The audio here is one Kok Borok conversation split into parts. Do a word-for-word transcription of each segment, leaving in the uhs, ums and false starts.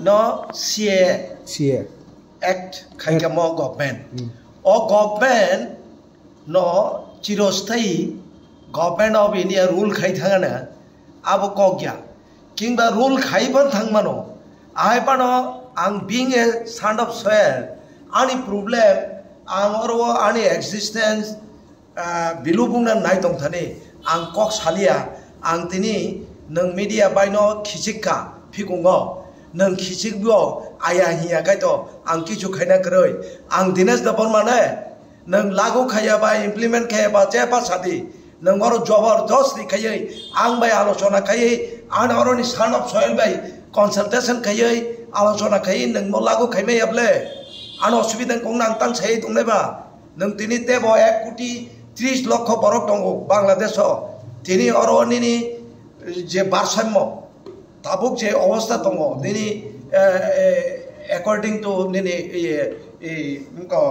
No, C A C A. Act khaikha mo government. Hmm. O government no chirosthai government of India rule khai thangana abo kok ya. Kingba rule khai ban thangmano. Ahai pano ang being a son of soil, ani problem ang oro ani existence ah, bilu bungna nai tong thani, ang kok salia, ang tini nwng media bai no khichik kha, phikungo, nwng khichik bo aya hiya kai to, ang kichu khaina kwrwi, ang Dinesh Debbarma ne, nwng lagu khaya ba, implement khaya ba, chepa sadi, nwng oro jobordosti khaywi, ang bai alochona khaywi, ang oro ni son of soil bai consultation khaywi, alochona khaywi, nwng mo lagu khaimaya ble, ano osubida kong nang tang sai tongnai ba. Nwng tini tebo ek koti tris lokho borok tongo Bangladesh o. Tini oro nini je barsammo, tabuk je obostha tongo, nini, eh, eh, according to nini, eh, eh, wngkha,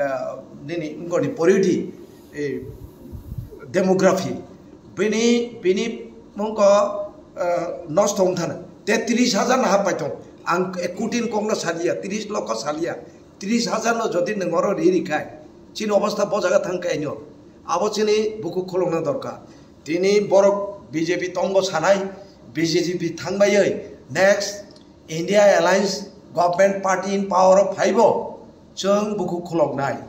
eh, nini wngkha ni poriyodi, eh, demography, bini, bini wngkha, eh, nosto wngthana. Te tris hajar na hap paitong. Ang ek koti ni kokno salia, tris lokho salia. Tris hajar no jodi nwng oro ri ri khai, chini obostha bo jaga thang kai no. Abo chini bukhuk khulokna dorkar. Tini borok B J P tongo sanai, B J P thangbai oi, next India Alliance government party in power o phaibo, chwng bukhuk khuloknai.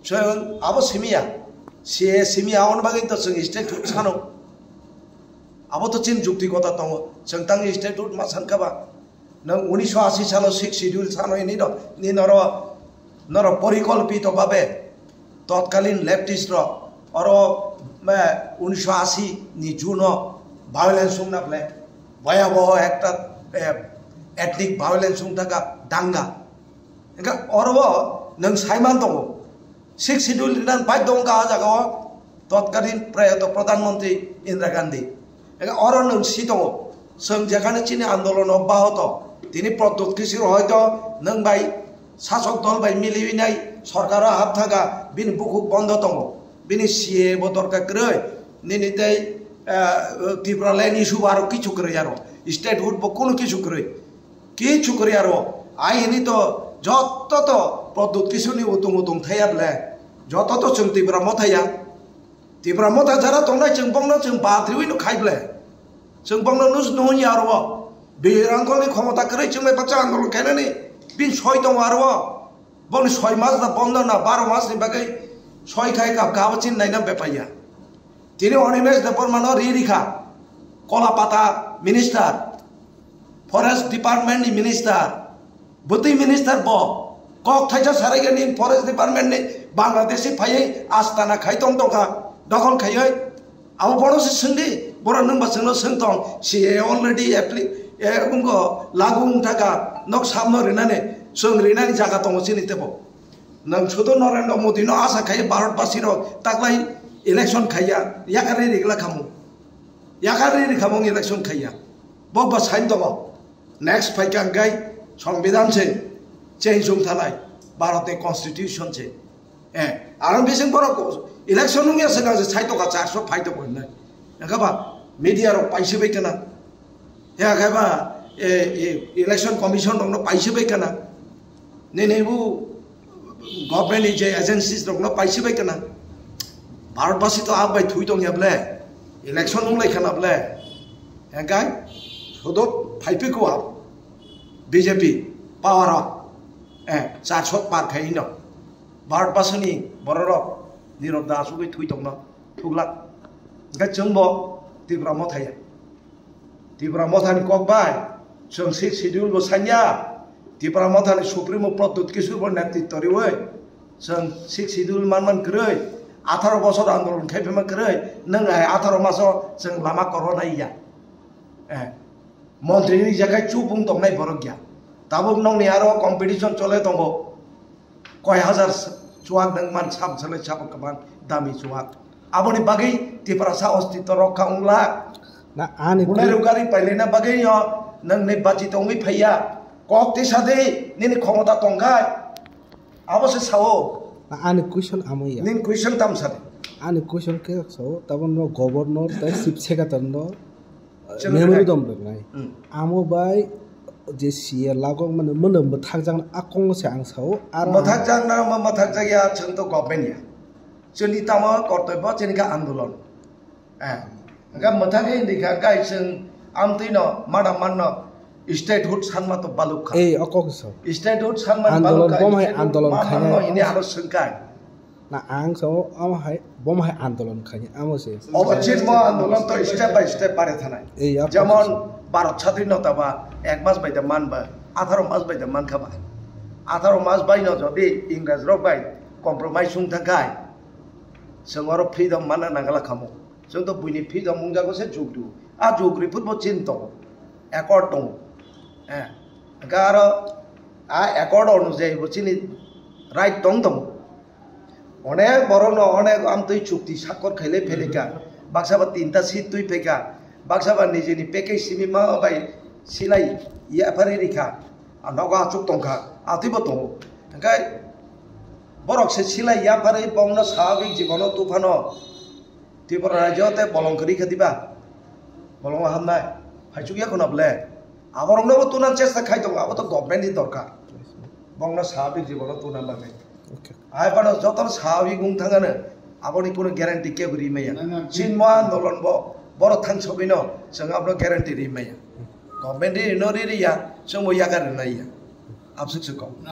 Chwng abo simiya, C A simiya, aboni bagwi to chwng statehood sano. Abo to chini jukti kotha tongo, chwng tang statehood ma sankha ba. Nwng unisho ashi salo Sixth Schedule sano hini no, ni noro, noro porikolpito babe totkalin leftist rok oro, eh, unisho ashi ni June o violence wngna ble, bhayaboho ekta, eh, ethnic violence wngthaka danga. Hingke oro o nwng saiman tongo, Sixth Schedule rinan bai dongka a jaga o totkalin prayato Pradhan Mantri Indira Gandhi. Ega oro nwng si tongo, chwng jekhane chini andolon obbahoto, tini Pradyut Kishore hoito nwng bai sasok dol bai miliwi nai sorkaro hap thaka, bini bukhuk bondo tongo, bini C A bo dorkar kwrwi, nini tei, eh, Tripura land issue bo aro kichu kwrwi aro, statehood bo kunu kichu kwrwi. Kichu kwrwi aro, ai hini to joto to Pradyut Kishore ni utung utung thaya ble, joto to chwng Tipra Motha ya. Tipra Motha jara tongnai chwng bongno chwng batriwi no khai ble. Chwng bongno nus nuhun ya aro. Birangkol ni khomota kwrwi chwng bai baksa andolon khainani bin soi tongo aro. Bongni soi mas da bondo na baro mas ni bagwi soi khai kap kabo chin naina bepaiya. Tini Animesh Debbarma no ri rikha, Kolapata minister, forest department ni minister, bwtwi minister bo kok thaisa sarai gani forest department ni Bangladeshi phaiwi astana khai tong tongkha, dokhol khaiwi. Abo bono se swngdi, boro nwng ba chwngno swng tong, C A already appli-, eh, wngkha, lagu wngthaka, nok samno rinani, chwng rinani jaga tongo chini tebo. Nwng sudo Narendra Modi no asa khai Bharat basi rok taklai election khaiya, yakarwi rigla khamu. Yakarwi ri khamu election khaiya. Bo ba sain tongo. Next phaikha hwnkhe Songbidan se change wng thanai, Bharat ni constitution se. Eh, aro bising borok election wngya se nang se sai tongkha charso phai tongkha hinwi. Wngkha ba media rok paisi bai kana. Ya khe ba, eh, eh, election commission rokno paisi bai kana. Nini bu government ni je agencies rokno paisi bai kana. Bharat basi to abo bai thui tongya ble. Election wng lai khana ble. Hingkhe sodot phai phi kua B J P power o. Eh, charso par khai no. Bharat basi ni borok rok Nirab Das bai thui tongno. Thuglak. Hingkhe chwng bo Tipra Motha ya. Tipra Mothani kok bai chwng Sixth Schedule bo sanya. Tipra Mothani Supremo Pradyut Kishore bo netritw riwi chwng Sixth Schedule manman kwrwi, atharo bosor andolon khai phema kwrwi, nwng hai atharo maso chwng lama korona ya. Eh, montri ni jagai chubung tongnai borok ya. Tabuk nokni aro competition chole tongo. Koi hajar chuwak nwng man sam salai sabo kwbang dami chuwak. Aboni bagwi Tiprasa ostitw rokha wngla. Na ani Bunai kwi- rukari pailina bagwi no nwng ni bachi tongwi phaiya. Kok tisa de nini khomota tongkhai. Abo se sao. Na ani question amo ya. Nin question tam sa de. Ani question khe sao, tabon no governor tai chief secretary no Chwng memorandum rwnai. Hmm. Amo bai je C A lagok mano, mono mwthakjakna a kok se ang sao. Ar ang Mwthakjakna ma mwthakjakya, chwng to government ya. Chwngni tamo kortobyo chini khe andolon. Eh, hwnkhe mwthangwi hwndikha, gai chwng amtwino madam manno statehood sanma to balukha. Ei, o kok sao. Statehood sanma Andolon, balukha, bom hai statehood andolon ma khainai. Manno hini aro swngkha. Na ang sao, amo hai, bom hai andolon khainai, amo se. Obo chini mo andolon to step by step bare thanai. Ei, o kok Jemon sao. Bharat sadhinota ba ek mas bai da man ba, atharo mas bai da man kha ba. Atharo mas bai no jodi Ingrej rok bai compromise wng thang khai, chwng oro freedom manna nangala khamu. Chwng to buini freedom wngjago se jug du. A jug ri phutbo chini tongo. Accord tongo. Eh, hwnkhe aro a accord onujayi bo chini right tong tongo. Onek borokno onek amtwi chukti sakkor khailai phailika. Baksa ba tinta seat twi phaika. Baksa ba nijini package simi ma bai silai yaphari rikha. A nogo achuk tongkha. Atwibo tongo. Hwnkhe borok se silai yaphari bongno swabik jibono tuphano. Tripura rajyo tei bolong kwrwi kha diba? Bolongo hamnai. Phaichukya khuna bole. Aborokno bo tunan chesta khai tongo, abo to government ni dorkar. Bongno swabik jibono tunan bagwi. Okay. Hai phano jotono swabik wng thangano, aboni kuno guarantee kebo ri maya. Chinmo andolon bo, borok thangsogwino, chwng abono guarantee ri maya. Government ri no ri riya, chwngbo yaga rwnai ya. Absuk se kok.